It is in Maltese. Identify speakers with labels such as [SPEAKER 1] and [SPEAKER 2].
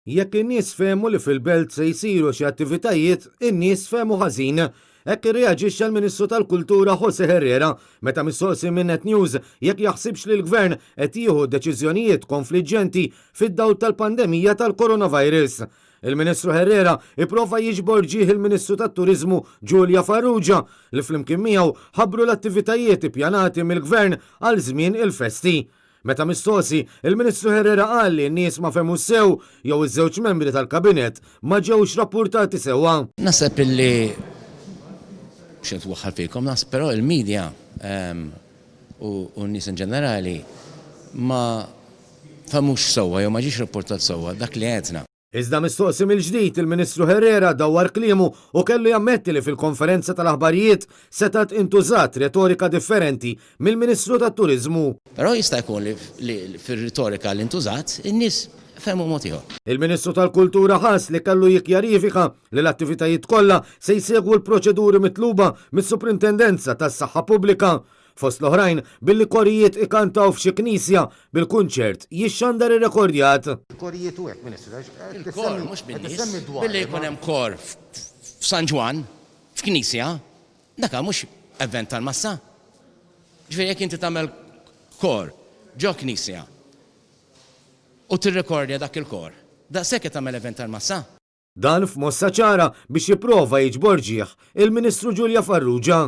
[SPEAKER 1] Jekk in-nies fehmu li fil-Belt se jsiru xi attivitajiet, in-nies fehmu ħażin. Hekk irreaġixxa l-Ministru tal-Kultura José Herrera meta mistoqsi minn Net News jekk jaħsibx li l-Gvern qed jieħu deċiżjonijiet konfliġġenti fid-dawl tal-pandemija tal-coronavirus. Il-Ministru Herrera ipprova jiġbor ġieħ il-Ministru tat-Turiżmu Julia Farrugia li flimkien miegħu ħabbru l-attivitajiet ippjanati mill-Gvern għal żmien il-festi. Meta mistoqsi, il-Ministru Herrera qal li n-nies ma fehmux sew jew iż-żewġ membri tal-Kabinett ma ġewx rappurtati sewwa.
[SPEAKER 2] Naħseb illi, mhux qed nwaħħal fikom, naħseb però il-media u n-nies in ġenerali ma fehmux sewwa jew ma ġiex rappurtat sewwa dak li għedna.
[SPEAKER 1] Iżda mistoqsi mill-ġdid, il-Ministru Herrera dawwar kliemu u kellu jammetti li fil-konferenza tal-aħbarijiet setgħet intużat retorika differenti mill-Ministru tat-Turiżmu.
[SPEAKER 2] Però jista' jkun li fir-retorika li ntużat, in-nies fehmu mod ieħor.
[SPEAKER 1] Il-Ministru tal-Kultura ħass li kellu jikkjarifika li l-attivitajiet kollha se jsegwu l-proċeduri mitluba mis-Suprintendenza tas-Saħħa Pubblika fost l-oħrajn billi korijiet ikantaw f'xi knisja bil-kunċert jixxandar irrekordjat.
[SPEAKER 3] Il-korijiet u hekk, Ministru, għax qed
[SPEAKER 2] Il-kor
[SPEAKER 3] issemmi
[SPEAKER 2] mhux
[SPEAKER 3] qed
[SPEAKER 2] bin-nies,
[SPEAKER 3] issemmi dwar
[SPEAKER 2] billi
[SPEAKER 3] imma.
[SPEAKER 2] jkun hemm kor f'San Ġwann, f'knisja, dak mhux event tal-massa. Ġifieri jekk inti tagħmel kor ġo knisja u tirrekordja dak il-kor, daqshekk qed tagħmel event tal-massa?
[SPEAKER 1] Dan f'mossa ċara biex jipprova jiġbor ġieħ il-Ministru Julia Farrugia.